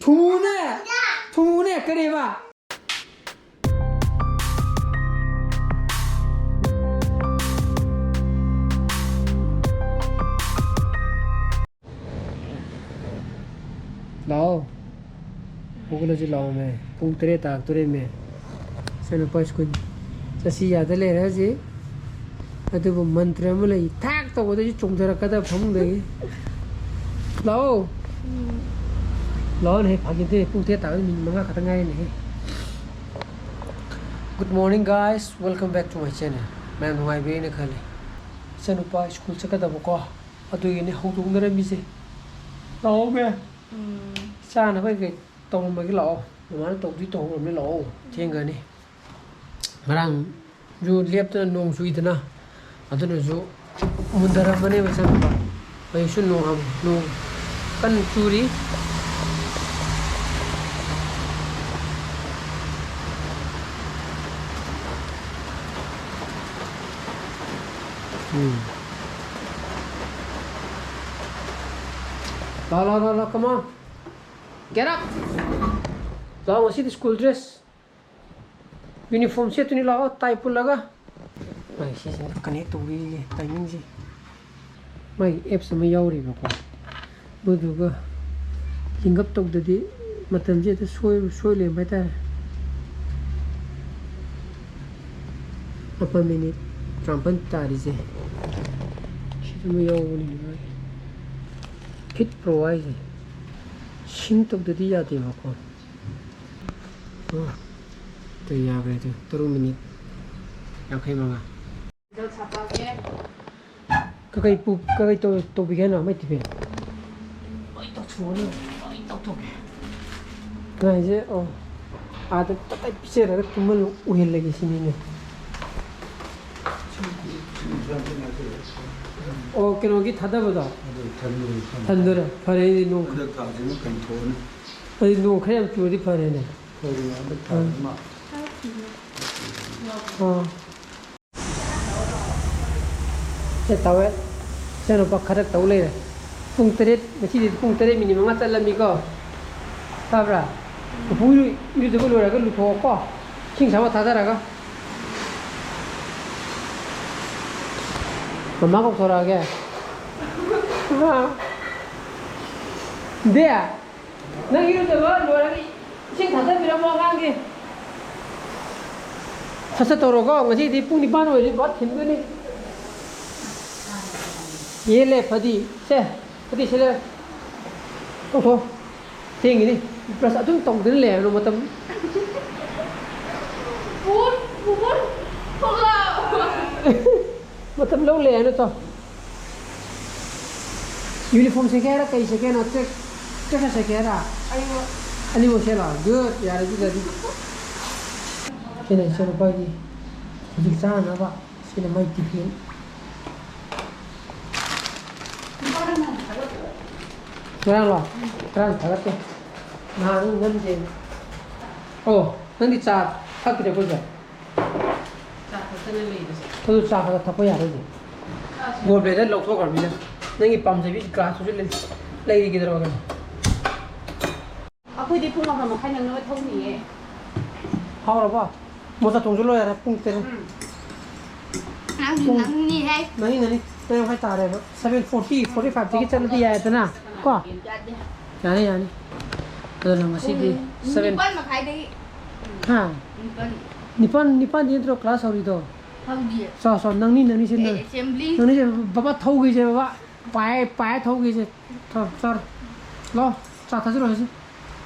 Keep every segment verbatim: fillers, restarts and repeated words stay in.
ꯊꯨꯅꯦ! ꯊꯨꯅꯦ! ꯀꯔꯤꯕ? ꯂꯥꯛꯑꯣ꯫ ꯍꯧꯒꯠꯂꯁꯤ ꯂꯥꯛꯑꯣꯃꯦ꯫ ꯄꯨꯡ ꯇꯔꯦꯠ ꯇꯥꯔꯛꯇꯣꯔꯦꯃꯦ꯫ ꯏꯆꯥꯅꯨꯄꯥ ꯁ꯭ꯀꯨꯜ ꯆꯠꯁꯤ ꯌꯥꯗ ꯂꯩꯔꯦ ꯍꯧꯖꯤꯛ꯫ ꯑꯗꯨꯕꯨ ꯃꯟꯇ꯭ꯔ ꯑꯃ ꯂꯩ꯫ ꯊꯥꯛ ꯇꯧꯕꯗ ꯑꯩꯁꯨ ꯆꯣꯡꯊꯔꯛꯀꯗꯕ ꯐꯃꯨꯡꯗꯒꯤ꯫ ꯂꯥꯛꯑꯣ꯫ ꯂꯥꯛꯑꯣꯅꯦ, ꯐꯥꯒꯤ ꯅꯠꯇꯦ꯫ ꯄꯨꯡ ꯇꯔꯦꯠ ꯇꯥꯕꯗ ꯃꯤꯅꯤꯠ ꯃꯉꯥ ꯈꯛꯇ ꯉꯥꯏꯔꯦꯅꯦꯍꯦ꯫ Good morning, guys. Welcome back to my channel. ꯃꯌꯥꯝ ꯅꯨꯡꯉꯥꯏꯕꯤꯔꯦꯅ ꯈꯜꯂꯤ꯫ ꯏꯆꯥꯅꯨꯄꯥ ꯁ꯭ꯀꯨꯜ ꯆꯠꯀꯗꯕꯀꯣ꯫ ꯑꯗꯨꯒꯤꯅꯦ ꯍꯧꯗꯣꯛꯅꯔꯝꯃꯤꯁꯦ꯫ ꯂꯥꯛꯑꯣꯃꯦ꯫ ꯎꯝ꯫ ꯆꯥꯅꯕ ꯀꯩꯀꯩ ꯇꯧꯔꯝꯃꯒꯦ ꯂꯥꯛꯑꯣ꯫ ꯃꯃꯥꯅ ꯇꯧꯗꯣꯏ ꯇꯧꯍꯧꯔꯕꯅꯤ ꯂꯥꯛꯑꯣ꯫ ꯊꯦꯡꯒꯅꯤ꯫ ꯉꯔꯥꯡꯁꯨ ꯂꯦꯞꯇꯅ ꯅꯣꯡ ꯆꯨꯏꯗꯅ꯫ ꯑꯗꯨꯅꯁꯨ ꯃꯨꯟꯊꯔꯝꯃꯅꯦꯕ ꯏꯆꯥꯅꯨꯄꯥ꯫ ꯍꯧꯖꯤꯛꯁꯨ ꯅꯣꯡ ꯍꯥꯡ-, ꯅꯣꯡ ꯀꯟꯅ ꯆꯨꯔꯤ꯫ ꯎꯝ꯫ ꯂꯥꯎ, ꯂꯥꯎ, ꯂꯥꯎ, ꯂꯥꯎ, come on. Get up. ꯂꯥꯎ, ꯉꯁꯤꯗꯤ school dress꯫ Uniform ꯁꯦꯠꯇꯨꯅꯤ ꯂꯥꯛꯑꯣ, tie ꯄꯨꯜꯂꯒ꯫ ꯃꯥꯏ ꯁꯤꯁꯤꯅ connect ꯇꯧꯔꯤꯌꯦ, timing ꯁꯦ꯫ ꯃꯥꯏ apps ꯑꯃ ꯌꯥꯎꯔꯤꯕꯀꯣ꯫ ꯑꯗꯨꯗꯨꯒ link up ꯇꯧꯗꯗꯤ ꯃꯇꯝꯁꯦ ꯍꯦꯛꯇ ꯁꯣꯏ-, ꯁꯣꯏ ꯂꯩꯔꯝꯕ ꯍꯥꯏꯇꯥꯔꯦ꯫ ꯃꯥꯄꯟ ꯃꯤꯅꯤꯠ ꯇꯔꯥꯃꯥꯄꯟ ꯇꯥꯔꯤꯁꯦ꯫ ꯁꯤꯗ ꯑꯃ ꯌꯥꯎꯕꯅꯤꯅꯦ ꯃꯥꯒꯤ꯫ Fit Pro ꯍꯥꯏꯁꯦ꯫ Sync ꯇꯧꯗꯗꯤ ꯌꯥꯗꯦꯕꯀꯣ꯫ ꯑꯣ, ꯑꯗꯨ ꯌꯥꯈ꯭ꯔꯦ ꯑꯗꯨ꯫ ꯇꯔꯨꯛ ꯃꯤꯅꯤꯠ ꯌꯥꯡꯈꯩ ꯃꯉꯥ꯫ ꯀꯀꯩ ꯄꯨ-, ꯀꯀꯩ ꯇꯧ-, ꯇꯧꯕꯤꯒꯦ ꯍꯥꯏꯅꯣ, ꯃꯩ ꯇꯤꯚꯤ? ꯂꯣꯏ ꯇꯧꯊꯣꯛꯑꯅꯤ, ꯂꯣꯏ ꯇꯧꯊꯣꯛꯀꯦ꯫ ꯉꯥꯏꯁꯦ, ꯑꯣ, ꯑꯥꯗ ꯇꯞ ꯇꯞ ꯄꯤꯖꯔꯒ ꯇꯨꯝꯍꯜꯂ ꯎꯍꯜꯂꯒꯦ ꯁꯤꯅꯤꯅꯦ꯫ ꯑꯣ, ꯀꯩꯅꯣꯒꯤ ꯊꯥꯗꯕꯗꯣ? ꯑꯗꯨ ꯊꯟꯗꯣꯔꯦ, ꯊꯟꯗꯣꯔꯦ꯫ ꯊꯟꯗꯣꯔꯦ, ꯐꯔꯦ, ꯑꯩꯗꯤ ꯅꯣꯡ ꯍꯟꯗꯛ ꯊꯥꯁꯤꯃ ꯀꯟꯊꯣꯛꯑꯅꯤ꯫ ꯑꯩꯗꯤ ꯅꯣꯡ ꯈꯔ ꯌꯥꯝ ꯆꯨꯔꯗꯤ ꯐꯔꯦꯅꯦ꯫ ꯐꯔꯦ, ꯍꯟꯗꯛ ꯊꯥꯁꯤꯃ꯫ ꯑꯥ꯫ ꯁꯦ ꯇꯧꯋꯦ꯫ ꯏꯆꯥꯅꯨꯄꯥ ꯈꯔ ꯇꯧ ꯂꯩꯔꯦ꯫ ꯄꯨꯡ ꯇꯔꯦꯠ, ꯉꯁꯤꯗꯤ ꯄꯨꯡ ꯇꯔꯦꯠ ꯃꯤꯅꯤꯠ ꯃꯉꯥ ꯆꯠꯂꯝꯃꯤꯀꯣ꯫ ꯇꯥꯕ꯭ꯔꯥ? ꯎꯄꯨ ꯏꯔꯨ-, ꯏꯔꯨꯖꯕ ꯂꯣꯏꯔꯒ ꯂꯨꯊꯣꯛꯑꯣꯀꯣ꯫ ꯏꯁꯤꯡ ꯑꯁꯥꯕ ꯊꯥꯗꯔꯒ꯫ ꯃꯃꯥ ꯀꯧꯊꯣꯔꯛꯑꯒꯦ꯫ ꯗꯦ, ꯅꯪ ꯏꯔꯨꯖꯕ ꯂꯣꯏꯔꯒ ꯏꯁꯤꯡ ꯊꯥꯗꯕꯤꯔꯝꯃꯣ ꯑꯉꯥꯡꯒꯤ꯫ ꯁꯠ ꯁꯠ ꯇꯧꯔꯣꯀꯣ, ꯉꯁꯤꯗꯤ ꯄꯨꯡ ꯅꯤꯄꯥꯟ ꯑꯣꯏꯔꯗꯤ ꯕꯥꯠ ꯊꯤꯟꯗꯣꯏꯅꯤ꯫ ꯌꯦꯜꯂꯦ ꯐꯗꯤ꯫ ꯁꯦ, ꯐꯗꯤ ꯁꯤꯂꯦ꯫ ꯇꯧꯊꯣꯛ꯫ ꯊꯦꯡꯉꯤꯅꯤ꯫ ꯕ꯭ꯔꯁ ꯑꯗꯨꯝ ꯇꯧꯗꯅ ꯂꯩ ꯍꯥꯏꯕꯅꯣ ꯃꯇꯝ꯫ ꯄꯨꯟ, ꯄꯨꯟ, ꯊꯣꯛꯂꯛꯑꯣ꯫ ꯃꯇꯝ ꯂꯧ ꯂꯩ ꯍꯥꯏꯅ ꯇꯧ꯫ ꯌꯨꯅꯤꯐꯣꯔꯝ ꯁꯦꯠꯀꯦ ꯍꯥꯏꯔ ꯀꯩ ꯁꯦꯠꯀꯦ ꯍꯥꯏꯅꯣ? ꯇ꯭ꯔꯦꯛ, ꯇ꯭ꯔꯦꯛ ꯁꯦꯠꯀꯦ ꯍꯥꯏꯔ? ꯑꯅꯤꯃꯛ꯫ ꯑꯅꯤꯃꯛ ꯁꯦꯠꯂꯣ꯫ ꯒꯨꯗ꯫ ꯌꯥꯔꯦ ꯑꯗꯨꯗꯗꯤ꯫ ꯁꯤꯅ ꯏꯆꯥꯅꯨꯄꯥꯒꯤ ꯍꯧꯖꯤꯛ ꯆꯥꯅꯕ꯫ ꯁꯤꯅ ꯃꯥꯏ ꯇꯤꯐꯤꯟ꯫ ꯉꯔꯥꯡꯂꯣ? ꯉꯔꯥꯡ ꯊꯥꯒꯠꯇꯦ꯫ ꯅꯍꯥꯟ ꯅꯝꯗꯦ꯫ ꯑꯣ, ꯅꯪꯗꯤ ꯆꯥ ꯊꯛꯇ꯭ꯔꯦ ꯑꯩꯈꯣꯏꯁꯦ? ꯆꯥ ꯊꯛꯇꯅ ꯂꯩꯕꯁꯦ꯫ ꯑꯗꯨ ꯆꯥ ꯈꯔ ꯊꯛꯄ ꯌꯥꯔꯣꯏꯅꯦ꯫ ꯒꯣꯜ ꯕ꯭ꯂꯦꯗꯔ ꯂꯧꯊꯣꯛꯈ꯭ꯔꯕꯅꯤꯅ ꯅꯪꯒꯤ ꯄꯥꯝꯖꯕꯤ ꯒ꯭ꯂꯥꯁꯇꯨꯁꯨ ꯂꯩ-, ꯂꯩꯔꯤꯒꯤꯗ꯭ꯔꯣ ꯀꯩꯅꯣ? ꯑꯩꯈꯣꯏꯗꯤ ꯄꯨꯡ ꯃꯥꯄꯟ ꯃꯈꯥꯏ ꯅꯪꯅꯕ ꯊꯧꯅꯤꯌꯦ꯫ ꯍꯥꯎꯔꯕꯣ? ꯃꯣꯖꯥ ꯇꯣꯡꯁꯤꯜꯂꯣ ꯌꯥꯔꯦ, ꯄꯨꯡ ꯇꯔꯦꯠ꯫ ꯎꯝ꯫ ꯅꯪꯗꯤ ꯄꯨꯡ ꯅꯪꯅꯤ ꯍꯦ꯫ ꯅꯪꯅꯤ, ꯅꯪꯅꯤ꯫ ꯇꯔꯦꯠ ꯃꯈꯥꯏ ꯇꯥꯔꯦꯕ꯫ ꯁꯚꯦꯟ ꯐꯣꯔꯇꯤ, ꯐꯣꯔꯇꯤ ꯐꯥꯏꯚꯇꯒꯤ ꯆꯠꯂꯗꯤ ꯌꯥꯏꯗꯅ, ꯀꯣ? ꯌꯥꯗꯦ꯫ ꯌꯥꯅꯤ, ꯌꯥꯅꯤ꯫ ꯑꯗꯨꯅ ꯉꯁꯤꯗꯤ ꯄꯨꯡ ꯁꯚꯦꯟ꯫ ꯅꯤꯄꯥꯟ ꯃꯈꯥꯏꯗꯒꯤ꯫ ꯍꯥ? ꯅꯤꯄꯥꯟ꯫ ꯅꯤꯄꯥꯟ, ꯅꯤꯄꯥꯟꯗꯤ ꯅꯠꯇ꯭ꯔꯣ ꯀ꯭ꯂꯥꯁ ꯍꯧꯔꯤꯗꯣ? ꯍꯧꯗꯤꯌꯦ꯫ ꯁꯣ, ꯁꯣ, ꯅꯪꯅꯤ, ꯅꯪꯅꯤ ꯁꯤ ꯅꯪ-, ꯑꯦ, ꯑꯦꯁꯦꯝꯕ꯭ꯂꯤ꯫ ꯅꯪꯅꯤ ꯁꯤ ꯕꯕꯥ ꯊꯧꯒꯤꯁꯦ ꯕꯕꯥ꯫ ꯄꯥꯏ, ꯄꯥꯏ ꯊꯧꯒꯤꯁꯦ꯫ ꯊꯧ, ꯆꯠ꯫ ꯂꯥꯎ, ꯆꯥ ꯊꯛꯁꯤꯔꯣ ꯍꯧꯖꯤꯛ꯫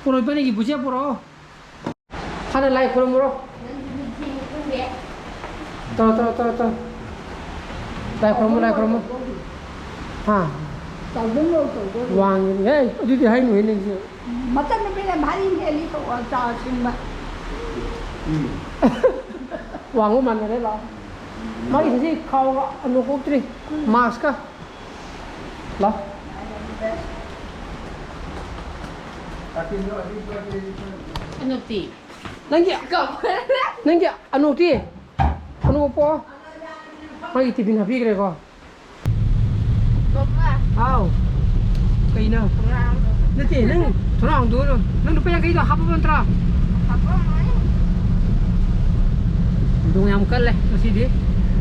ꯄꯨꯔꯛꯑꯣ, ꯏꯕꯥꯅꯤꯒꯤ ꯕꯨꯖꯤꯌꯥ ꯄꯨꯔꯛꯑꯣ꯫ ꯍꯥꯟꯅ ꯂꯥꯏ ꯈꯨꯔꯨꯝꯃꯨꯔꯣ꯫ ꯇꯧꯔꯣ, ꯇꯧꯔꯣ, ꯇꯧꯔꯣ, ꯇꯧꯔꯣ꯫ ꯂꯥꯏ ꯈꯨꯔꯨꯝꯃꯨ, ꯂꯥꯏ ꯈꯨꯔꯨꯝꯃꯨ꯫ ꯍꯥ? ꯆꯥꯎꯗꯣꯡ ꯂꯧ, ꯆꯥꯎꯗꯣꯡ꯫ ꯋꯥꯡꯉꯤꯅꯦ꯫ ꯑꯦ, ꯑꯗꯨꯗꯤ ꯍꯥꯏꯅꯨꯍꯦ ꯅꯪꯁꯨ꯫ ꯃꯆꯟꯅꯨꯄꯤꯅ ꯚꯥꯔꯤ ꯍꯦꯜꯂꯤ ꯇꯧꯕ ꯆꯥ ꯁꯤꯟꯕ꯫ ꯋꯥꯡꯕ ꯃꯥꯟꯅꯔꯦ, ꯂꯥꯛꯑꯣ꯫ ꯃꯥꯒꯤ ꯉꯁꯤ ꯈꯥꯎꯒ ꯑꯅꯨ ꯀꯣꯛꯇ꯭ꯔꯤ꯫ ꯃꯥꯛꯁꯀ꯫ ꯂꯥꯛꯑꯣ꯫ ꯑꯅꯨꯛꯇꯤ? ꯅꯪꯒꯤ, ꯅꯪꯒꯤ ꯑꯅꯨꯛꯇꯤ? ꯑꯅꯨꯛ ꯄꯣ? ꯃꯥꯒꯤ ꯇꯤꯐꯤꯟ ꯍꯥꯞꯄꯤꯈ꯭ꯔꯦꯀꯣ? ꯕꯕꯥ꯫ ꯍꯥꯎ꯫ ꯀꯩꯅꯣ? ꯅꯠꯇꯦ, ꯅꯪ ꯊꯣꯡꯅꯥꯎ ꯍꯥꯡꯗꯣꯛꯎꯅꯣ꯫ ꯅꯪ ꯂꯨꯄꯥ ꯌꯥꯡꯈꯩꯗꯣ ꯍꯥꯞꯄꯕ ꯅꯠꯇ꯭ꯔꯣ? ꯅꯣꯡ ꯌꯥꯝ ꯀꯜꯂꯦ ꯉꯁꯤꯗꯤ꯫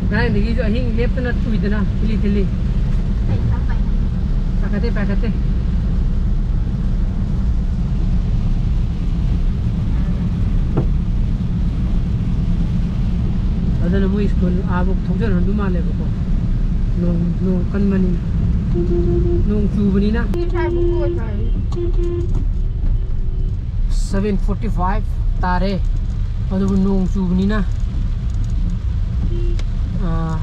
ꯉꯔꯥꯡꯗꯒꯤꯁꯨ ꯑꯍꯤꯡ ꯂꯦꯞꯇꯅ ꯆꯨꯏꯗꯅ, ꯊꯤꯜꯂꯤ ꯊꯤꯜꯂꯤ꯫ ꯄꯥꯏꯈꯠꯇꯦ, ꯄꯥꯏꯈꯠꯇꯦ꯫ ꯑꯗꯨꯅ ꯃꯣꯏ ꯁ꯭ꯀꯨꯜ ꯑꯥꯕꯨꯛ ꯊꯧꯖꯤꯜꯍꯟꯕ ꯃꯥꯜꯂꯦꯕꯀꯣ, ꯅꯣꯡ, ꯅꯣꯡ ꯀꯟꯕꯅꯤꯅ, ꯅꯣꯡ ꯆꯨꯕꯅꯤꯅ꯫ Seven forty five ꯇꯥꯔꯦ, ꯑꯗꯨꯕꯨ ꯅꯣꯡ ꯆꯨꯕꯅꯤꯅ, ꯑꯥ,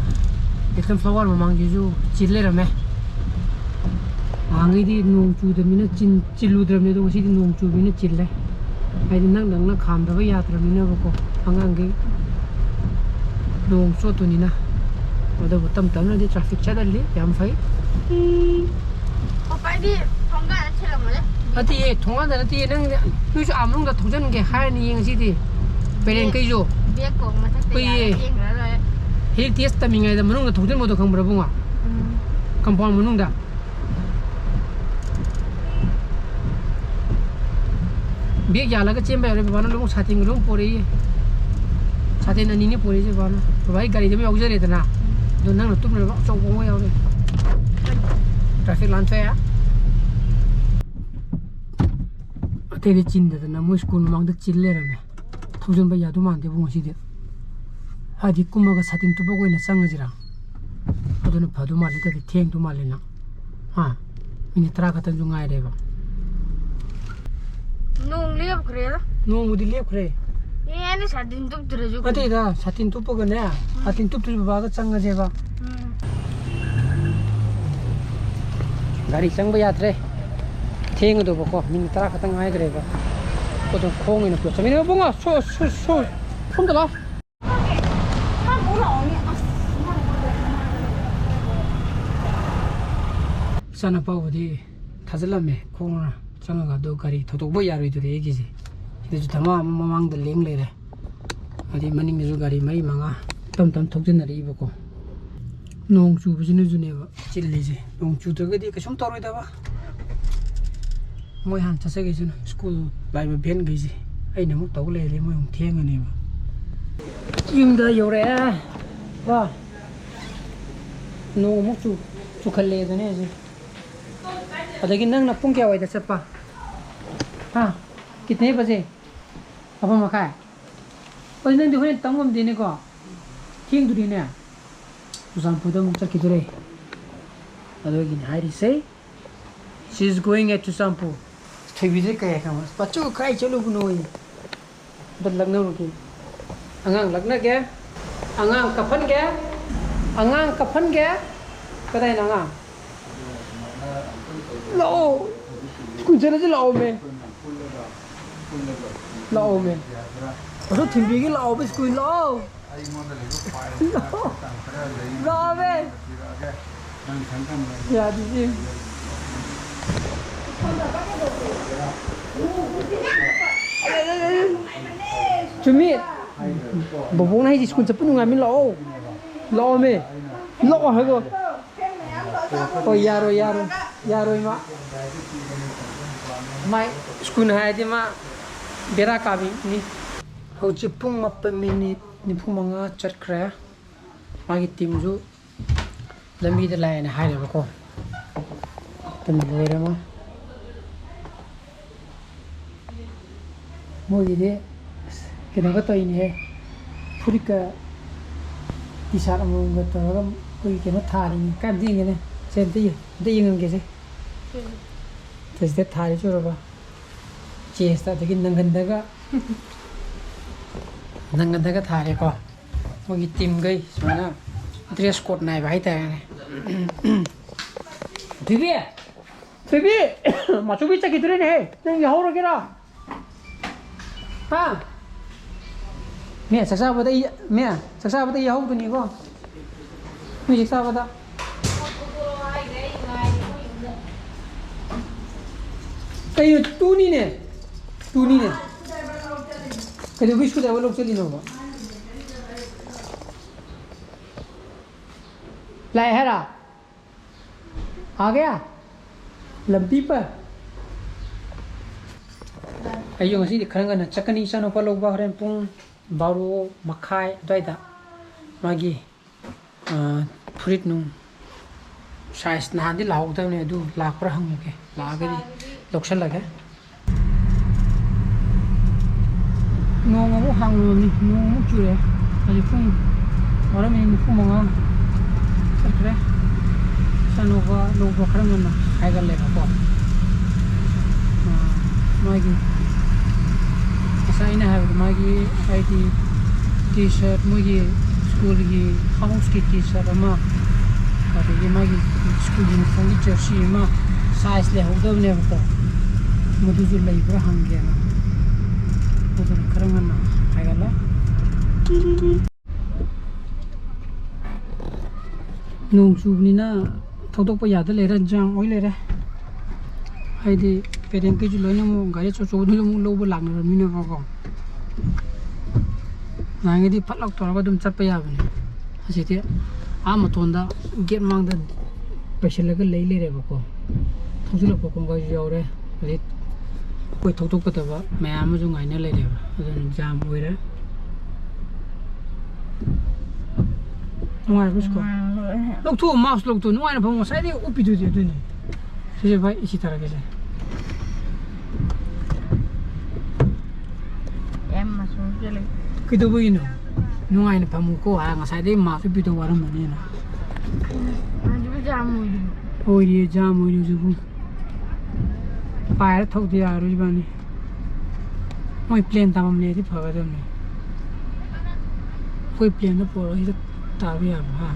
Little Flower ꯃꯃꯥꯡꯁꯤꯁꯨ ꯆꯤꯜ ꯂꯩꯔꯝꯃꯦ꯫ ꯅꯍꯥꯟꯈꯩꯗꯤ ꯅꯣꯡ ꯆꯨꯗꯕꯅꯤꯅ ꯆꯤꯟ-, ꯆꯤꯜꯂꯨꯗ꯭ꯔꯕꯅꯤ, ꯑꯗꯣ ꯉꯁꯤꯗꯤ ꯅꯣꯡ ꯆꯨꯕꯅꯤꯅ ꯆꯤꯜꯂꯦ꯫ ꯍꯥꯏꯗꯤ ꯅꯪ ꯅꯪꯅ ꯈꯥꯝꯗꯕ ꯌꯥꯗ꯭ꯔꯕꯅꯤꯅꯕꯀꯣ, ꯑꯉꯥꯡꯈꯩ ꯅꯣꯡ ꯆꯣꯠꯇꯣꯏꯅꯤꯅ꯫ ꯑꯗꯨꯕꯨ ꯇꯞ ꯇꯞꯅꯗꯤ traffic ꯆꯠꯍꯜꯂꯤ, ꯌꯥꯝ ꯐꯩ꯫ ꯄꯄꯥꯗꯤ ꯊꯣꯡꯒꯥꯟꯗ ꯊꯤꯜꯂꯝꯃꯣꯅꯦ꯫ ꯅꯠꯇꯤꯌꯦ, ꯊꯣꯡꯒꯥꯟꯗ ꯅꯠꯇꯤꯌꯦ, ꯅꯪ, ꯅꯣꯏꯁꯨ ꯑꯥ ꯃꯅꯨꯡꯗ ꯊꯧꯖꯟꯒꯦ ꯍꯥꯏꯔꯅꯤ ꯉꯁꯤꯗꯤ꯫ ꯄꯦꯔꯦꯟ ꯀꯩꯁꯨ꯫ Bag ꯀꯣꯛ ꯃꯊꯛꯇ ꯍꯣꯏꯌꯦ꯫ ꯌꯥꯔ ꯌꯦꯡꯈ꯭ꯔ ꯂꯣꯏꯔꯦ꯫ ꯍꯦꯛ test ꯇꯝꯃꯤꯉꯩꯗ ꯃꯅꯨꯡꯗ ꯊꯧꯖꯟꯕꯗꯣ ꯈꯪꯕ꯭ꯔꯥ, ꯏꯕꯨꯡꯉꯣ? ꯎꯝ꯫ Compound ꯃꯅꯨꯡꯗ꯫ Bag ꯌꯥꯜꯂꯒ ꯆꯦꯟꯕ ꯌꯥꯔꯣꯏ, ꯕꯕꯥꯅ ꯂꯣꯏꯅꯃꯛ ꯁꯥꯇꯤꯟꯒ ꯂꯣꯏ ꯄꯣꯔꯛꯏ꯫ ꯁꯥꯇꯤꯟ ꯑꯅꯤꯅꯦ ꯄꯣꯔꯛꯏꯁꯦ ꯕꯕꯥꯅ꯫ ꯕꯕꯥꯒꯤ ꯒꯥꯔꯤꯗ ꯑꯃ ꯌꯥꯎꯖꯔꯦꯗꯅ꯫ ꯑꯗꯣ ꯅꯪꯅ ꯇꯨꯝꯅꯕ ꯑꯆꯧꯕ ꯑꯃ ꯌꯥꯎꯔꯦ꯫ Traffic ꯂꯥꯟꯊꯣꯛꯑꯦ꯫ ꯑꯇꯩꯗꯤ ꯆꯤꯟꯗꯗꯅ ꯃꯣꯏ ꯁ꯭ꯀꯨꯜ ꯃꯃꯥꯡꯗ ꯆꯤꯜ ꯂꯩꯔꯝꯃꯦ꯫ ꯊꯧꯖꯤꯟꯕ ꯌꯥꯗꯧ ꯃꯥꯟꯗꯦꯕꯨ ꯉꯁꯤꯗꯤ꯫ ꯍꯥꯏꯗꯤ ꯀꯨꯝꯃꯒ ꯁꯥꯇꯤꯟ ꯇꯨꯞꯄꯒ ꯑꯣꯏꯅ ꯆꯪꯉꯁꯤꯔꯥ? ꯑꯗꯨꯅ ꯐꯗꯧ ꯃꯥꯜꯂꯦ, ꯅꯠꯇ꯭ꯔꯗꯤ ꯊꯦꯡꯗꯧ ꯃꯥꯜꯂꯦ ꯅꯪ꯫ ꯍꯥ? Minute ꯇꯔꯥ ꯈꯛꯇꯪꯁꯨ ꯉꯥꯏꯔꯦꯕ꯫ ꯅꯣꯡ ꯂꯦꯞꯈ꯭ꯔꯦꯗ꯫ ꯅꯣꯡꯕꯨꯗꯤ ꯂꯦꯞꯈ꯭ꯔꯦ꯫ ꯑꯦ, ꯑꯩꯅ ꯁꯥꯇꯤꯟ ꯇꯨꯞꯇ꯭ꯔꯁꯨ ꯀꯩꯅꯣ꯫ ꯅꯠꯇꯦꯗ, ꯁꯥꯇꯤꯟ ꯇꯨꯞꯄꯒꯅꯦ, ꯁꯥꯇꯤꯟ ꯇꯨꯞꯇ꯭ꯔꯁꯨ ꯕꯕꯥꯒ ꯆꯪꯉꯁꯦꯕ꯫ ꯎꯝ꯫ ꯒꯥꯔꯤ ꯆꯪꯕ ꯌꯥꯗ꯭ꯔꯦ꯫ ꯊꯦꯡꯒꯗꯧꯕꯀꯣ, minute ꯇꯔꯥ ꯈꯛꯇꯪ ꯉꯥꯏꯈ꯭ꯔꯦꯕ꯫ ꯈꯣꯡ ꯑꯣꯏꯅ ꯄꯨꯂꯞ ꯆꯠꯃꯤꯟꯅꯔꯣ ꯏꯕꯨꯡꯉꯣ꯫ ꯁꯣ-, ꯁꯣ-, ꯁꯣ-, ꯁꯣꯝꯗ ꯂꯥꯛꯑꯣ꯫ ꯏꯆꯥꯅꯨꯄꯥꯕꯨꯗꯤ ꯊꯥꯖꯤꯜꯂꯝꯃꯦ, ꯈꯣꯡꯅ ꯆꯪꯉꯒ, ꯑꯗꯣ ꯒꯥꯔꯤ ꯊꯧꯗꯣꯛꯄ ꯌꯥꯔꯣꯏꯗꯣꯔꯤ ꯑꯩꯒꯤꯁꯦ꯫ ꯁꯤꯗꯁꯨ ꯙꯃꯥ ꯑꯃ ꯃꯃꯥꯡꯗ ꯂꯦꯡ ꯂꯩꯔꯦ꯫ ꯑꯗꯩ ꯃꯅꯤꯡꯗꯁꯨ ꯒꯥꯔꯤ ꯃꯔꯤ ꯃꯉꯥ ꯇꯞ ꯇꯞ ꯊꯧꯖꯤꯟꯅꯔꯛꯏꯕꯀꯣ꯫ ꯅꯣꯡ ꯆꯨꯕꯁꯤꯅꯁꯨꯅꯦꯕ ꯆꯤꯜꯂꯤꯁꯦ꯫ ꯅꯣꯡ ꯆꯨꯗ꯭ꯔꯒꯗꯤ ꯀꯩꯁꯨꯝ ꯇꯧꯔꯣꯏꯗꯕ꯫ ꯃꯣꯏ ꯍꯥꯟꯅ ꯆꯠꯆꯈꯤꯁꯅꯨ, ꯁ꯭ꯀꯨꯜ ꯂꯥꯛꯏꯕ ꯚꯦꯟꯈꯩꯁꯦ꯫ ꯑꯩꯅ ꯑꯃꯨꯛ ꯇꯧ ꯂꯩꯔꯗꯤ ꯃꯣꯏ ꯑꯃꯨꯛ ꯊꯦꯡꯉꯅꯦꯕ꯫ ꯌꯨꯝꯗ ꯌꯧꯔꯛꯑꯦ꯫ ꯋꯥ꯫ ꯅꯣꯡ ꯑꯃꯨꯛ ꯆꯨ-, ꯆꯨꯈꯠꯂꯛꯑꯦ ꯑꯗꯨꯅꯦ ꯍꯧꯖꯤꯛ꯫ ꯑꯗꯒꯤ ꯅꯪꯅ ꯄꯨꯡ ꯀꯌꯥꯋꯥꯏꯗ ꯆꯠꯄ? ꯍꯥ? ꯀꯤꯇꯅꯦ ꯕꯖꯦ? ꯃꯥꯄꯟ ꯃꯈꯥꯏ? ꯑꯗꯨ ꯅꯪꯗꯤ ꯍꯣꯔꯦꯟ ꯇꯝ ꯉꯝꯗꯦꯅꯦꯀꯣ? ꯊꯦꯡꯗꯣꯔꯤꯅꯦ꯫ ꯆꯨꯔꯆꯥꯟꯄꯨꯔꯗ ꯑꯃꯨꯛ ꯆꯠꯈꯤꯗꯣꯔꯦ꯫ ꯑꯗꯨꯒꯤꯅꯤ ꯍꯥꯏꯔꯤꯁꯦ꯫ She is going at Churachandpur. ꯊꯣꯏꯕꯤꯁꯦ ꯀꯩ ꯍꯥꯏ ꯈꯪꯕ꯭ꯔꯥ? "ꯄꯥꯆꯧ, ꯀꯥꯏ ꯆꯠꯂꯨꯕꯅꯣ?" ꯑꯝꯇ ꯂꯛꯅꯔꯨꯒꯦ꯫ ꯑꯉꯥꯡ ꯂꯛꯅꯒꯦ꯫ ꯑꯉꯥꯡ ꯀꯞꯍꯟꯒꯦ꯫ ꯑꯉꯥꯡ ꯀꯞꯍꯟꯒꯦ꯫ ꯀꯗꯥꯏꯅꯣ ꯑꯉꯥꯡ? ꯂꯥꯛꯑꯣ꯫ ꯁ꯭ꯀꯨꯜ ꯆꯠꯂꯁꯤ ꯂꯥꯛꯑꯣꯃꯦ꯫ ꯂꯥꯛꯑꯣꯃꯦ꯫ ꯑꯗꯨ ꯊꯤꯟꯕꯤꯒꯦ ꯂꯥꯛꯑꯣꯃꯦ, ꯁ꯭ꯀꯨꯜ ꯂꯥꯛꯑꯣ꯫ ꯂꯥꯛꯑꯣꯃꯦ꯫ ꯌꯥꯗꯤꯌꯦ꯫ ꯆꯨꯝꯃꯤ꯫ ꯕꯣꯕꯣꯛꯅ ꯍꯥꯏꯁꯦ ꯁ꯭ꯀꯨꯜ ꯆꯠꯄ ꯅꯨꯡꯉꯥꯏꯕꯅꯤ, ꯂꯥꯛꯑꯣ꯫ ꯂꯥꯛꯑꯣꯃꯦ꯫ ꯂꯥꯛꯑꯣ ꯍꯥꯏꯒꯣ꯫ ꯍꯣꯏ, ꯌꯥꯔꯣꯏ, ꯌꯥꯔꯣꯏ꯫ ꯌꯥꯔꯣꯏ ꯃꯥ꯫ ꯃꯥꯏ ꯁ꯭ꯀꯨꯜ ꯍꯥꯏꯔꯗꯤ ꯃꯥ ꯕꯦꯔꯥ ꯀꯥꯕꯤꯅꯤ꯫ ꯍꯧꯖꯤꯛ ꯄꯨꯡ ꯃꯥꯄꯟ ꯃꯤꯅꯤꯠ ꯅꯤꯐꯨ ꯃꯉꯥ ꯆꯠꯈ꯭ꯔꯦ꯫ ꯃꯥꯒꯤ ꯇꯤꯝꯁꯨ ꯂꯝꯕꯤꯗ ꯂꯥꯛꯑꯦꯅ ꯍꯥꯏꯔꯦꯕꯀꯣ꯫ ꯑꯗꯨꯅ ꯂꯣꯏꯔꯦ ꯃꯥ꯫ ꯃꯣꯏꯒꯤꯗꯤ ꯑꯁ, ꯀꯩꯅꯣꯒ ꯇꯧꯔꯤꯅꯦꯍꯦ꯫ ꯐꯨꯔꯤꯠꯀ ꯇꯤ ꯁꯥꯔꯠ ꯑꯃꯃꯝꯒ ꯇꯧꯔꯒ ꯑꯩꯈꯣꯏꯒꯤ ꯀꯩꯅꯣ ꯊꯥꯔꯤꯅꯤ꯫ ꯀꯥꯏ ꯑꯝꯇ ꯌꯦꯡꯒꯦꯅꯦ꯫ ꯁꯦ ꯑꯝꯇ ꯌꯦꯡ-, ꯑꯝꯇ ꯌꯦꯡꯍꯟꯒꯦꯁꯦ꯫ ꯁꯤꯗ ꯊꯥꯔꯤꯁꯦ ꯎꯔꯕ? ꯆꯦꯁꯇ, ꯑꯗꯒꯤ ꯅꯪꯒꯟꯗꯒ, ꯅꯪꯒꯟꯗꯒ ꯊꯥꯔꯦꯀꯣ꯫ ꯃꯣꯏꯒꯤ ꯇꯤꯝꯈꯩ ꯁꯨꯃꯥꯏꯅ ꯗ꯭ꯔꯦꯁ ꯀꯣꯗ ꯅꯥꯏꯕ ꯍꯥꯏꯇꯥꯔꯦꯅꯦ꯫ ꯊꯣꯏꯕꯤ! ꯊꯣꯏꯕꯤ! ꯃꯥꯆꯧꯕꯤ ꯆꯠꯈꯤꯗꯣꯔꯦꯅꯦꯍꯦ! ꯅꯪ ꯌꯥꯎꯍꯧꯔꯒꯦꯔꯣ? ꯍꯥ? ꯃꯦ, ꯆꯥꯛ ꯆꯥꯕꯗ ꯑꯩ, ꯃꯦ, ꯆꯥꯛ ꯆꯥꯕꯗ ꯑꯩ ꯌꯥꯎꯍꯧꯗꯣꯏꯅꯤꯀꯣ꯫ ꯅꯣꯏ ꯆꯥꯛ ꯆꯥꯕꯗ꯫ ꯀꯩꯅꯣ, ꯇꯨꯅꯤꯅꯦ꯫ ꯇꯨꯅꯤꯅꯦ꯫ ꯀꯩꯗꯧꯕꯩ ꯁ꯭ꯀꯨꯜ ꯗ꯭ꯔꯥꯏꯚꯔ ꯂꯧ ꯆꯠꯂꯤꯅꯣꯕ? ꯂꯥꯛꯑꯦ ꯍꯥꯏꯔ? आ गया? ꯂꯝꯕꯤ ꯄ-, ꯑꯩꯁꯨ ꯉꯁꯤꯗꯤ ꯈꯔ ꯉꯟꯅ ꯆꯠꯀꯅꯤ꯫ ꯏꯆꯥꯅꯨꯄꯥ ꯂꯧꯕ ꯍꯣꯔꯦꯟ ꯄꯨꯡ ꯕꯥꯔꯣ ꯃꯈꯥꯏ ꯑꯗꯨꯋꯥꯏꯗ꯫ ꯃꯥꯒꯤ ꯑ, ꯐꯨꯔꯤꯠ ꯅꯨꯡ ꯁꯥꯏꯖ ꯅꯍꯥꯟꯗꯤ ꯂꯥꯛꯍꯧꯗꯕꯅꯦ, ꯑꯗꯨ ꯂꯥꯛꯄ꯭ꯔꯥ ꯍꯪꯉꯒꯦ, ꯂꯥꯛꯑꯒꯗꯤ ꯂꯧꯁꯜꯂꯒꯦ꯫ ꯅꯣꯡ ꯑꯃꯨꯛ ꯍꯥꯡꯉꯝꯃꯤ, ꯅꯣꯡ ꯑꯃꯨꯛ ꯆꯨꯔꯦ꯫ ꯍꯧꯖꯤꯛ ꯄꯨꯡ ꯕꯥꯔꯣ ꯃꯤꯅꯤꯠ ꯅꯤꯐꯨ ꯃꯉꯥ ꯆꯠꯈ꯭ꯔꯦ꯫ ꯏꯆꯥꯅꯨꯄꯥ ꯂꯧꯕ ꯈꯔ ꯉꯟꯅ ꯍꯥꯏꯒꯠꯂꯦꯕꯀꯣ꯫ ꯑ, ꯃꯥꯒꯤ ꯉꯁꯥꯏ ꯑꯩꯅ ꯍꯥꯏꯕꯗꯣ, ꯃꯥꯒꯤ ꯍꯥꯏꯗꯤ ꯇꯤ ꯁꯥꯔꯠ, ꯃꯣꯏꯒꯤ ꯁ꯭ꯀꯨꯜꯒꯤ ꯍꯥꯎꯁꯀꯤ ꯇꯤ ꯁꯥꯔꯠ ꯑꯃ, ꯑꯗꯒꯤ ꯃꯥꯒꯤ ꯁ꯭ꯀꯨꯜ ꯌꯨꯅꯤꯐꯣꯔꯝꯒꯤ ꯖꯔꯁꯤ ꯑꯃ ꯁꯥꯏꯖ ꯂꯩꯍꯧꯗꯕꯅꯦꯕꯀꯣ, ꯃꯗꯨꯁꯨ ꯂꯩꯕ꯭ꯔꯥ ꯍꯪꯒꯦꯅ꯫ ꯑꯗꯨꯅ ꯈꯔ ꯉꯟꯅ ꯍꯥꯏꯒꯠꯂꯦ꯫ ꯅꯣꯡ ꯆꯨꯕꯅꯤꯅ ꯊꯧꯗꯣꯛꯄ ꯌꯥꯗ ꯂꯩꯔꯦ, ꯖꯥꯝ ꯑꯣꯏ ꯂꯩꯔꯦ꯫ ꯍꯥꯏꯗꯤ ꯄꯦꯔꯦꯟꯈꯩꯁꯨ ꯂꯣꯏꯅꯃꯛ ꯒꯥꯔꯤ ꯑꯆꯧ ꯑꯆꯧꯕꯗꯨꯁꯨ ꯑꯃꯨꯛ ꯂꯧꯕ ꯂꯥꯛꯅꯔꯕꯅꯤꯅꯀꯣ꯫ ꯅꯍꯥꯟꯒꯩꯗꯤ ꯐꯠ ꯂꯥꯎ ꯇꯧꯔꯒ ꯑꯗꯨꯝ ꯆꯠꯄ ꯌꯥꯕꯅꯦ꯫ ꯍꯧꯖꯤꯛꯇꯤ ꯑꯥ ꯃꯇꯣꯟꯗ ꯒꯦꯠ ꯃꯥꯡꯗ ꯄꯩꯁꯤꯜꯂꯒ ꯂꯩ ꯂꯩꯔꯦꯕꯀꯣ꯫ ꯊꯧꯖꯤꯜꯂꯛꯄ ꯀꯣꯡꯒꯥꯏꯁꯨ ꯌꯥꯎꯔꯦ꯫ ꯑꯗꯩ ꯑꯩꯈꯣꯏ ꯊꯧꯗꯣꯛꯀꯗꯕ ꯃꯌꯥꯝ ꯑꯃꯁꯨ ꯉꯥꯏꯅ ꯂꯩꯔꯦꯕ꯫ ꯑꯗꯨꯅ ꯖꯥꯝ ꯑꯣꯏꯔꯦ꯫ ꯅꯨꯡꯉꯥꯏꯔꯕ ꯁꯤꯀꯣ? ꯅꯨꯡꯉꯥꯏꯔꯦ꯫ ꯂꯧꯊꯣꯛꯑꯣ, ꯃꯥꯁ ꯂꯧꯊꯣꯛꯑꯣ꯫ ꯅꯨꯡꯉꯥꯏꯅ ꯐꯝꯃꯣ꯫ ꯉꯁꯥꯏꯗꯒꯤ ꯎꯞꯄꯤꯗꯨꯗꯤ ꯑꯗꯨꯅꯤ꯫ ꯁꯤꯁꯦ ꯚꯥꯏ, ꯏꯁꯤ ꯇꯥꯔꯛꯀꯦꯁꯦ꯫ ꯌꯥꯝ ꯃꯆꯨ ꯆꯦꯜꯂꯦ꯫ ꯀꯩꯗꯧꯕꯒꯤꯅꯣ? ꯅꯨꯡꯉꯥꯏꯅ ꯐꯝꯃꯨꯀꯣ꯫ ꯑꯥ, ꯉꯁꯥꯏꯗꯒꯤ ꯃꯥꯁ ꯎꯞꯄꯤꯗꯣ ꯋꯥꯔꯝꯃꯅꯤꯅ꯫ ꯍꯧꯖꯤꯛꯄꯨ ꯖꯥꯝ ꯑꯣꯏꯔꯤꯕꯣ? ꯑꯣꯏꯔꯤꯌꯦ, ꯖꯥꯝ ꯑꯣꯏꯔꯤ ꯍꯧꯖꯤꯛꯄꯨ꯫ ꯄꯥꯏꯔ ꯊꯧꯗ ꯌꯥꯔꯣꯏ ꯏꯕꯥꯅꯤ꯫ ꯃꯣꯏ ꯄ꯭ꯂꯦꯟ ꯇꯥꯃꯝꯂꯦꯗꯤ ꯐꯒꯗꯕꯅꯤ꯫ ꯑꯩꯈꯣꯏ ꯄ꯭ꯂꯦꯟꯗ ꯄꯨꯔꯒ ꯁꯤꯗ ꯇꯥꯕ ꯌꯥꯕ, ꯍꯥ?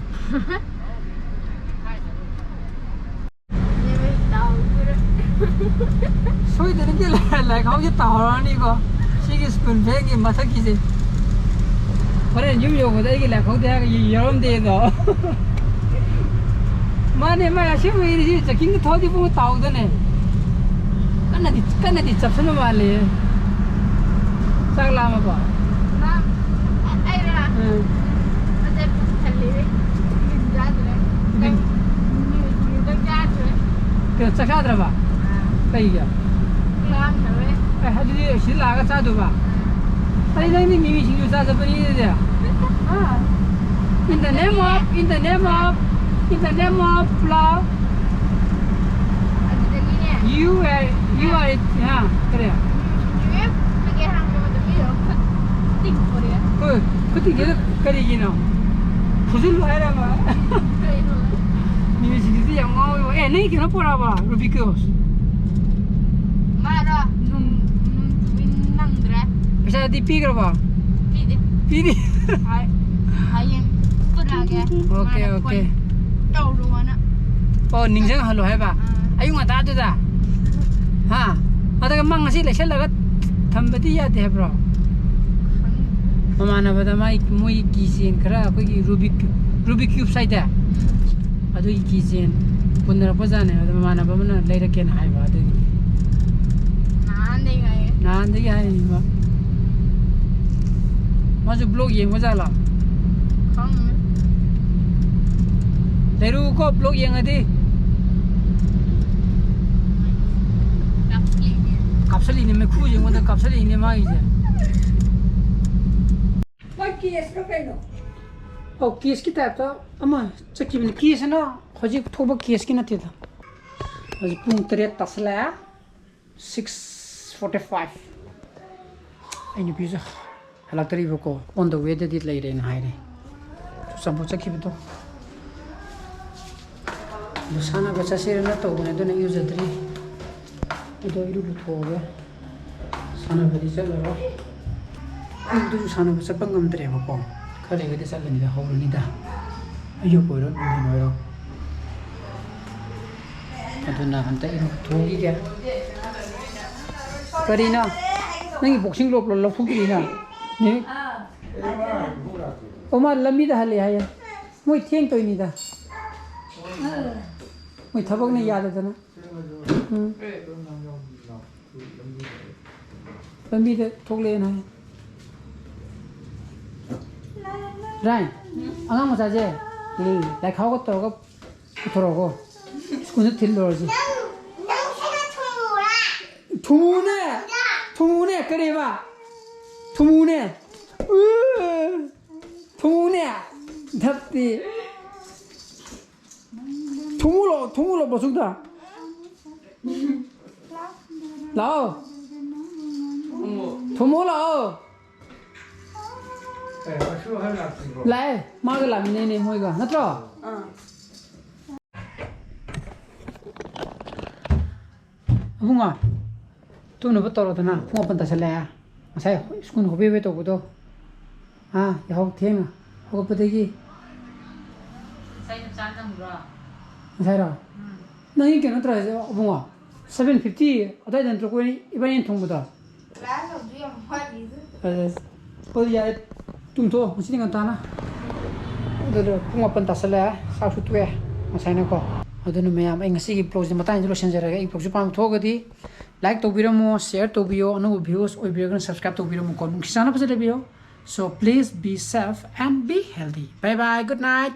ꯁꯣꯏꯗꯅ ꯂꯥꯏ-, ꯂꯥꯏꯈꯥꯎꯁꯦ ꯇꯥꯍꯧꯔꯅꯤꯀꯣ꯫ ꯁꯤꯒꯤ ꯁ꯭ꯄꯨꯟ ꯐꯦꯟꯒꯤ ꯃꯊꯛꯀꯤꯁꯦ꯫ ꯍꯣꯔꯦꯟ ꯌꯨꯝ ꯌꯧꯕꯗ ꯑꯩꯒꯤ ꯂꯥꯏꯈꯥꯎꯗꯤ ꯍꯥꯏꯔꯒ ꯌꯥꯎꯔꯝꯗꯦꯗꯣ꯫ ꯃꯥꯅꯦ, ꯃꯥ ꯑꯁꯦꯡꯕꯒꯤꯗꯤ ꯁꯤ ꯆꯦꯛꯀꯤꯡꯗ ꯊꯧꯔꯗꯤ ꯄꯨꯡ ꯇꯥꯍꯧꯗꯅꯦ꯫ ꯀꯟꯅꯗꯤ, ꯀꯟꯅꯗꯤ ꯆꯞꯁꯟꯕ ꯃꯥꯜꯂꯦ꯫ ꯆꯥꯛ ꯂꯥꯝꯃꯕꯣ? ꯂꯥꯝ-, ꯑꯩꯔꯣ? ꯎꯝ꯫ ꯑꯁꯦ ꯄꯨꯛ ꯊꯜꯂꯦ꯫ ꯅꯨꯡꯊꯤꯟ ꯆꯥꯗ꯭ꯔꯦ꯫ ꯅꯨꯡꯊꯤꯟ? ꯅꯨꯡꯊꯤꯟ ꯆꯥꯛ ꯆꯥꯗ꯭ꯔꯦ꯫ ꯀꯩꯅꯣ, ꯆꯥꯛ ꯆꯥꯗ꯭ꯔꯕ? ꯑꯥ꯫ ꯀꯩꯒꯤ? ꯂꯥꯛꯈ꯭ꯔꯦ꯫ ꯑꯦ, ꯑꯗꯨꯗꯤ ꯁꯤꯗ ꯂꯥꯛꯑꯒ ꯆꯥꯗꯣꯏꯕ? ꯑꯩ ꯅꯪꯗꯤ ꯃꯤꯃꯤ ꯁꯤꯡꯖꯨ ꯆꯥ ꯆꯠꯄꯅꯤ ꯑꯗꯨꯗꯤ꯫ ꯑꯥ꯫ In the name of, in the name of, in the name of ꯄꯨꯂꯥꯎ꯫ ꯑꯗꯨꯗꯒꯤꯅꯦ꯫ You are, you are, ꯍꯥ, ꯀꯔꯤ? ꯁꯤꯡꯖꯨ ꯍꯦꯛ ꯄꯤꯒꯦ ꯍꯥꯏꯔꯛꯄ ꯃꯇꯝꯗ ꯈꯨꯠ ꯇꯤꯡꯊꯣꯔꯛꯑꯦ꯫ ꯍꯣꯏ, ꯈꯨꯠ ꯇꯤꯡꯊꯣꯔꯛꯑꯦ ꯀꯔꯤꯒꯤꯅꯣ? ꯐꯨꯖꯤꯜꯂꯨ ꯍꯥꯏꯔꯕ? ꯀꯩꯅꯣ? ꯃꯤꯃꯤ ꯁꯤꯡꯖꯨꯗꯤ ꯌꯥꯝ ꯉꯥꯎꯋꯦꯕ꯫ ꯑꯦ, ꯅꯪꯒꯤ ꯀꯩꯅꯣ ꯄꯣꯔꯛꯑꯕ? Rubik's Cube꯫ ꯃꯥꯔꯣ? ꯅꯨꯡ-, ꯅꯨꯡ-, ꯅꯪꯗ꯭ꯔꯦ꯫ ꯄꯩꯁꯥꯗꯤ ꯄꯤꯈ꯭ꯔꯕꯣ? ꯄꯤꯗꯦ꯫ ꯄꯤꯗꯦ꯫ ꯍꯥꯏ-, ꯍꯌꯦꯡ ꯄꯨꯔꯛꯑꯒꯦ꯫ ꯑꯣꯀꯦ, ꯃꯥꯅ ꯑꯣꯀꯦ꯫ ꯐꯣꯟ ꯇꯧꯔꯣꯅ꯫ ꯑꯣ, ꯅꯤꯡꯁꯤꯡꯍꯜꯂꯣ ꯍꯥꯏꯕ? ꯑꯥ꯫ ꯑꯌꯨꯛ ꯉꯟꯇꯥꯗꯨꯗ? ꯍꯥ? ꯑꯗꯨꯒ ꯃꯥ ꯉꯁꯤ ꯂꯩꯁꯜꯂꯒ ꯊꯝꯕꯗꯤ ꯌꯥꯗꯦ ꯍꯥꯏꯕ꯭ꯔꯣ? ꯈꯪꯗꯦ꯫ ꯃꯃꯥꯟꯅꯕꯗ ꯃꯥꯏ, ꯃꯣꯏ keychain ꯈꯔ ꯑꯩꯈꯣꯏꯒꯤ Rubik, Rubik Cube ꯍꯥꯏꯗꯥꯏ? ꯎꯝ꯫ ꯑꯗꯨꯒꯤ keychain ꯄꯨꯟꯅꯔꯛꯄꯖꯥꯠꯅꯦ꯫ ꯑꯗꯨ ꯃꯃꯥꯟꯅꯕ ꯑꯃꯅ ꯂꯩꯔꯛꯀꯦꯅ ꯍꯥꯏꯕ ꯑꯗꯨꯒꯤ꯫ ꯅꯍꯥꯟꯗꯩ ꯉꯥꯏꯔꯦ꯫ ꯅꯍꯥꯟꯗꯒꯤ ꯍꯥꯏꯔꯤꯕ꯫ ꯃꯥꯁꯨ vlog ꯌꯦꯡꯕ ꯖꯥꯠꯂꯣ? ꯈꯪꯗꯦ꯫ ꯂꯩꯔꯨꯀꯣ, vlog ꯌꯦꯡꯉꯗꯤ꯫ ꯀꯥꯞꯁꯤꯜꯂꯤꯅꯦ꯫ ꯀꯥꯞꯁꯤꯜꯂꯤꯅꯦ, ꯃꯩꯈꯨꯁꯦ ꯑꯩꯉꯣꯟꯗ ꯀꯥꯞꯁꯤꯜꯂꯤꯅꯦ ꯃꯥꯒꯤꯁꯦ꯫ ꯃꯣꯏ caseꯂꯣ ꯀꯩꯅꯣ? ꯑꯧ, caseꯀꯤ typeꯇ ꯑꯃ ꯆꯠꯈꯤꯕꯅꯤ꯫ Caseꯑꯅ ꯍꯧꯖꯤꯛ ꯊꯣꯛꯄ caseꯀꯤ ꯅꯠꯇꯦꯗ꯫ ꯍꯧꯖꯤꯛ ꯄꯨꯡ ꯇꯔꯦꯠ ꯇꯥꯁꯜꯂꯛꯑꯦ꯫ Six forty five꯫ ꯑꯩ ꯅꯨꯄꯤꯁꯨ ꯍꯜꯂꯛꯇ꯭ꯔꯤꯕꯀꯣ, on the wayꯗꯗꯤ ꯂꯩꯔꯦꯅ ꯍꯥꯏꯔꯦ꯫ ꯆꯨꯔꯆꯥꯟꯄꯨꯔ ꯆꯠꯈꯤꯕꯗꯣ꯫ ꯑꯗꯨ ꯁꯥꯟꯅꯕ ꯆꯠꯁꯤꯔꯅ ꯇꯧꯕꯅꯦ, ꯑꯗꯨꯅ ꯏꯔꯨꯖꯗ꯭ꯔꯤ꯫ ꯑꯗꯣ ꯏꯔꯨ ꯂꯨꯊꯣꯛꯑꯒ ꯁꯥꯟꯅꯕꯗꯤ ꯆꯠꯂꯔꯣꯏ꯫ ꯑꯌꯨꯛꯇꯁꯨ ꯁꯥꯟꯅꯕ ꯆꯠꯄ ꯉꯝꯗ꯭ꯔꯦꯕꯀꯣ꯫ ꯈꯔ ꯂꯩꯔꯒꯗꯤ ꯆꯠꯂꯅꯤꯗ, ꯍꯧꯔꯅꯤꯗ꯫ ꯑꯌꯨꯛ ꯑꯣꯏꯔꯣ, ꯅꯨꯡꯊꯤꯟ ꯑꯣꯏꯔꯣ꯫ ꯑꯗꯨꯅ ꯑꯝꯇ ꯏꯔꯨꯊꯣꯛꯈꯤꯒꯦ꯫ ꯀꯔꯤꯅꯣ? ꯅꯪꯒꯤ boxing glove ꯂꯧꯊꯣꯛꯈꯤꯔꯤꯅ? ꯅꯦ? ꯑꯣ, ꯃꯥ ꯂꯝꯕꯤꯗ ꯍꯜꯂꯦ ꯍꯥꯏꯌꯦ꯫ ꯃꯣꯏ ꯊꯦꯡ ꯇꯧꯔꯤꯅꯤꯗ꯫ ꯃꯣꯏ ꯊꯕꯛꯅ ꯌꯥꯗꯗꯅ꯫ ꯎꯝ꯫ ꯂꯝꯕꯤꯗ ꯊꯣꯛꯂꯛꯑꯦꯅ ꯍꯥꯏ꯫ ꯔꯥꯏ, ꯑꯉꯥꯡ ꯃꯆꯥꯁꯦ, ꯎꯝ, ꯂꯥꯏꯈꯥꯎꯒ ꯇꯧꯔꯒ ꯄꯨꯊꯣꯔꯛꯑꯣ꯫ ꯁ꯭ꯀꯨꯜꯗ ꯊꯤꯜꯂꯨꯔꯁꯤ꯫ ꯅꯪ, ꯅꯪ ꯁꯤꯅ ꯊꯨꯝꯃꯨꯔꯥ? ꯊꯨꯝꯃꯨꯅꯦ! ꯊꯨꯝꯃꯨꯅꯦ! ꯀꯔꯤꯕ? ꯊꯨꯝꯃꯨꯅꯦ! ꯎ! ꯊꯨꯝꯃꯨꯅꯦ! ꯙꯞꯇꯤ! ꯊꯨꯝꯃꯨ ꯂꯥꯛꯑꯣ! ꯊꯨꯝꯃꯨ ꯂꯥꯛꯑꯣ! ꯕꯁꯨꯛꯇ! ꯂꯥꯛꯑꯣ! ꯊꯨꯝꯃꯨ ꯂꯥꯛꯑꯣ! ꯂꯥꯛꯑꯦ꯫ ꯃꯥꯒ ꯂꯥꯛꯃꯤꯟꯅꯩꯅꯦ ꯃꯣꯏꯒ꯫ ꯅꯠꯇ꯭ꯔꯣ? ꯑꯥ꯫ ꯑꯕꯨꯡꯉꯣ, ꯇꯨꯝꯅꯕ ꯇꯧꯔꯣꯗꯅ, ꯄꯨꯡ ꯃꯥꯄꯟ ꯇꯥꯁꯜꯂꯛꯑꯦ꯫ ꯉꯁꯥꯏ ꯁ꯭ꯀꯨꯜ ꯍꯣꯕꯦ ꯍꯣꯕꯦ ꯇꯧꯕꯗꯣ, ꯑꯥ, ꯌꯥꯍꯧ ꯊꯦꯡꯅ ꯍꯧꯒꯠꯄꯗꯒꯤ꯫ ꯉꯁꯥꯏ ꯆꯞ ꯆꯥꯅ ꯅꯪꯕ꯭ꯔꯣ? ꯉꯁꯥꯏꯔꯣ? ꯎꯝ꯫ ꯅꯪꯒꯤ ꯀꯩꯅꯣ ꯇꯧꯔꯦ ꯑꯕꯨꯡꯉꯣ, seven fifty ꯑꯗꯨꯋꯥꯏꯗ ꯅꯠꯇ꯭ꯔꯣ ꯑꯩꯈꯣꯏ ꯏꯕꯥꯅꯤ ꯊꯨꯡꯕꯗꯣ? ꯀ꯭ꯂꯥꯁ ꯍꯧꯗ꯭ꯔꯤ ꯌꯥꯝ ꯋꯥꯠꯂꯤꯗ꯫ ꯑꯗ, ꯍꯣꯏ, ꯌꯥꯔꯦ, ꯇꯨꯝꯊꯣꯛꯑꯣ, ꯉꯁꯤꯗꯤ ꯉꯟꯇꯥꯅ꯫ ꯑꯗꯨꯗ ꯄꯨꯡ ꯃꯥꯄꯟ ꯇꯥꯁꯜꯂꯛꯑꯦ, ꯆꯥꯛꯁꯨ ꯇꯣꯛꯑꯦ ꯉꯁꯥꯏꯅꯀꯣ꯫ ꯑꯗꯨꯅ ꯃꯌꯥꯝ, ꯑꯩ ꯉꯁꯤꯒꯤ vlogꯁꯦ ꯃꯇꯥꯡꯁꯤꯗ ꯂꯣꯏꯁꯤꯟꯖꯔꯒꯦ꯫ ꯑꯩ vlogꯁꯦ ꯄꯥꯝꯊꯣꯛꯑꯒꯗꯤ like ꯇꯧꯕꯤꯔꯝꯃꯣ, share ꯇꯧꯕꯤꯌꯣ, ꯑꯅꯧꯕ viewers ꯑꯣꯏꯕꯤꯔꯒꯅ subscribe ꯇꯧꯕꯤꯔꯝꯃꯨꯀꯣ꯫ ꯅꯨꯡꯁꯤ ꯆꯥꯟꯅ ꯐꯖꯅ ꯂꯩꯕꯤꯌꯣ꯫ So please be safe and be healthy. Bye bye, good night.